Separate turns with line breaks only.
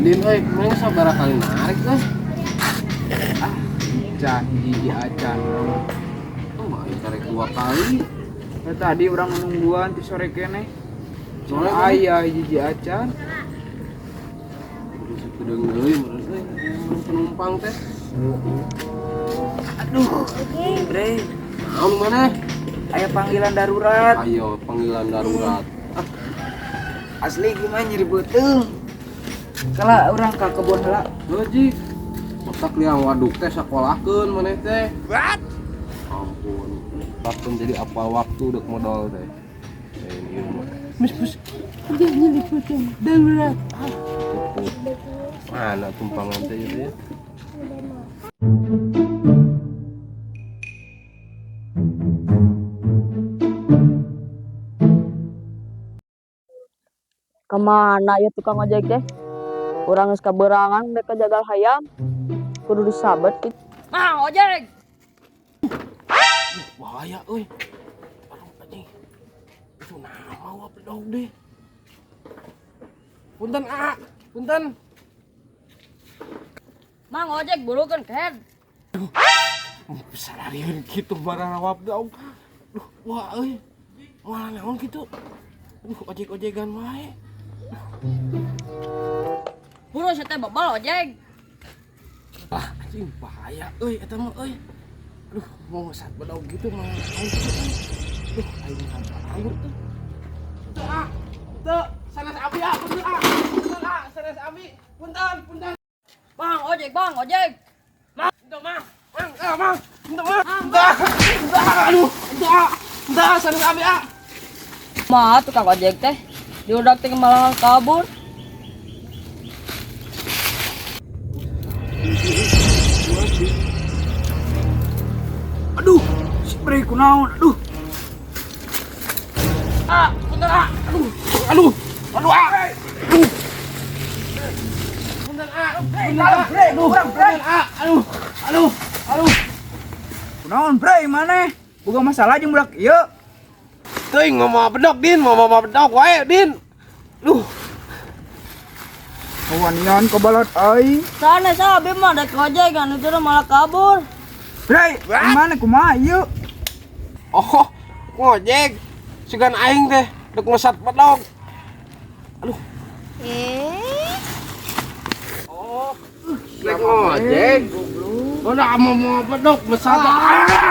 Din euy, mending sabaraha kali narik euy.
Ah, can hiji acan.
Oh, aing tarik dua kali.
Ya, tadi urang nungguan ti sore keneh.
Sore
Soalnya aya hiji acan.
Kudu sakedeung deui meureun euy, penumpang teh.
Aduh, Bre,
Naon maneh?
aya panggilan darurat.
Ayo panggilan darurat. Ah,
Asli kumaha nyeri beuteung. Kala urang ka kebon heula.
heuh Ji. Otak liang waduk teh sakolahkeun maneh teh. What? Ampun. Takun jadi apa waktu dek modal teh. Ini ieu mah. Mis mis. Nyeri beuteung darurat. Ah, gitu. Mana tumpangan teh ieu teh?
Kemana ya tukang ojek teh? Urang geus kaberangan mereka jagal hayam. Kudu disabet gitu. Mang ojek.
Bahaya euy. Aduh anjing. Itu nama wa bedog deh. Punten ah, punten.
Mang ojek burukeun kehed.
Bisa larian gitu barang rawap dong. Duh, wah euy. Malah naon gitu. Aduh, ojek-ojegan wae.
Buru sia teh bebal ojek.
Ah, anjing bahaya euy eta mah euy. Aduh, mau ngesat bedog gitu malah naon gitu euy. Duh, aing aing tuh. Tuh ah. Tuh, sanes abi ah, punten ah. Punten ah, sanes abi. Punten, punten.
Mang ojek, bang ojek.
Untuk mah, mang, ah, mang, untuk mah, untuk, untuk, aduh, untuk, ah, untuk, ah, sanes abi ah.
Mah tukang ojek teh diudak teh malah kabur.
Aduh, si Bre kunaon? Aduh.
Ah, punten ah, aduh, aduh, aduh ah, aduh. Punten ah, punten ah, aduh, punten ah, aduh, aduh, aduh.
Kunaon Bre maneh? Boga masalah jeung budak ieu.
Teuing mau bedok din, mau mau bedok wae din. Duh,
Kawanian kebalat aing.
Sanes abi mah dek ojek kan itu malah kabur.
Bre, maneh kumaha ieu?
Oh, ngojek. Sugan aing teh dek mesat bedok. Aduh. Oh, dek ngojek. Udah mau mau bedok mesat. Ah!